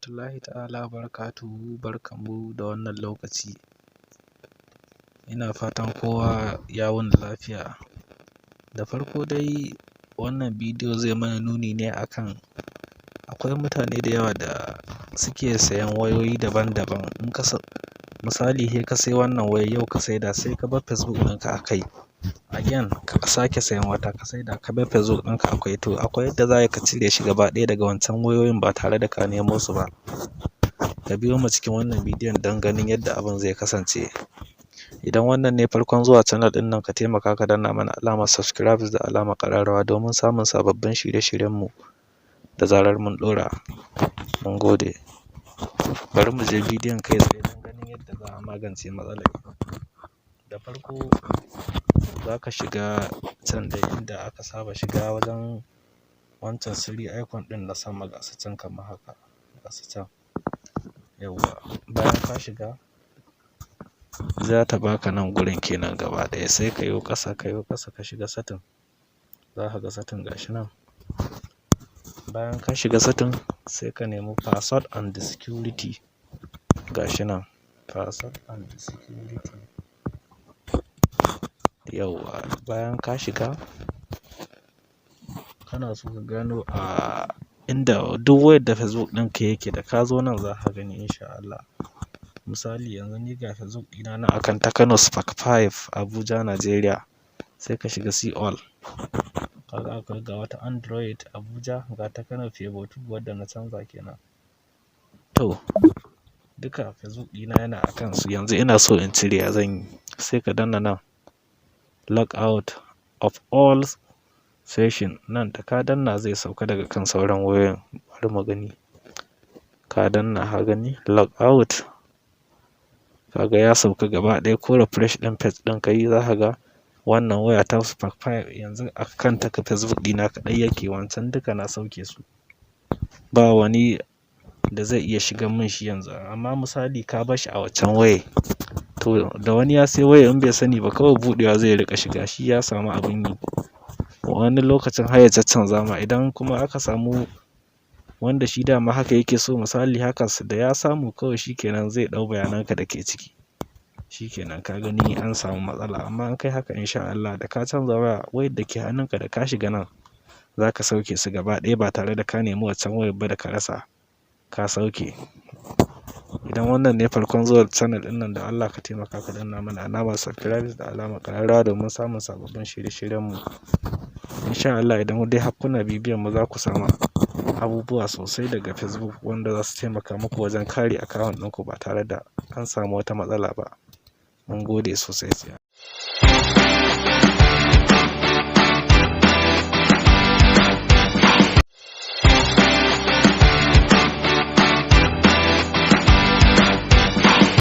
Rahmatullahi ta'ala wa barakatuhu. Barkanmu da wannan lokaci. Ina fatan kowa ya wuni lafiya. Da farko dai, wannan bidiyo zai mana nuni ne akan akwai mutane da yawa da suke sayan wayoyi daban-daban. In ka misali, sai ka sai wannan wayar yau, ka saida, sai ka bar Facebook ɗinka a kai. Again ka sake sayan wata, ka saida, ka bar Facebook ɗinka akwai. To, akwai yadda za ka cire shi gaba ɗaya daga wancan wayoyin ba tare da ka nemo su ba. Ka biyo mu cikin wannan bidiyon don ganin yadda abin zai kasance. Idan wannan ne farkon zuwa channel ɗin nan, ka taimaka ka danna mana alamar subscribe da alamar ƙararrawa domin samun sababbin shirye-shiryenmu da zarar mun ɗora. Mun gode. Bari mu je bidiyon kai tsaye don ganin yadda za a magance matsalar. Da farko za ka shiga can dai inda aka saba shiga, wajen wancan three icon ɗin na sama, ga su can kamar haka, ga su can. Yauwa, bayan ka shiga, za ta baka nan gurin kenan gaba ɗaya. Sai ka yo ƙasa, ka yo ƙasa, ka shiga setting. Za ka ga setting, ga shi nan. Bayan ka shiga setting, sai ka nemi password and security, ga shi nan, password and security. Yauwa, bayan ka shiga, kana so ka gano a inda duk wayar da Facebook ɗinka yake, da ka zo nan za ka gani, in sha Allah. Misali, yanzu ni ga Facebook ɗina nan akan Tecno Spark 5, Abuja, Nigeria. Sai ka shiga see all. Kaga akwai, ga wata Android Abuja, ga Tecno Pebble 2 wadda na canza kenan. To, duka Facebook ɗina yana a kansu. Yanzu ina so in cire, ya zan yi? Sai ka danna nan, log out of all session. Nan da ka danna, zai sauka daga kan sauran wayoyin. Bari mu gani. Ka danna, ka gani, log out. Kaga ya sauka gaba ɗaya. Ko refresh ɗin page ɗin ka yi, za ka ga wannan waya ta Spark 5 yanzu a kanta ka Facebook ɗina kaɗai yake, wancan duka na sauke su. Ba wani da zai iya shigan min shi yanzu. Amma misali ka bar shi a waccan wayar, to da wani ya sai wayar, in bai sani ba, kawai buɗewa zai riƙa shiga, shi ya samu abin yi. Wani lokacin har ya caccanza ma. Idan kuma aka samu wanda shi dama haka yake so, misali hackers, da ya samu kawai, shi kenan, zai ɗau bayanan ka da ke ciki. Shi kenan, ka gani an samu matsala. Amma in kai haka, in sha Allah, da ka canza waya, wayar da ke hannunka, da ka shiga nan, za ka sauke su gaba ɗaya ba tare da ka nemi waccan wayar ba da ka rasa. Ka sauke. Idan wannan ne farkon zuwa channel ɗin nan, da Allah ka taimaka ka danna mana alamar subscribe da alamar ƙararrawa domin samun sababbin shirye-shiryenmu. In sha Allah, idan dai har kuna bibiyan mu, za ku samu abubuwa sosai daga Facebook wanda za su taimaka muku wajen kare account ɗinku ba tare da an samu wata matsala ba. Mun gode sosai.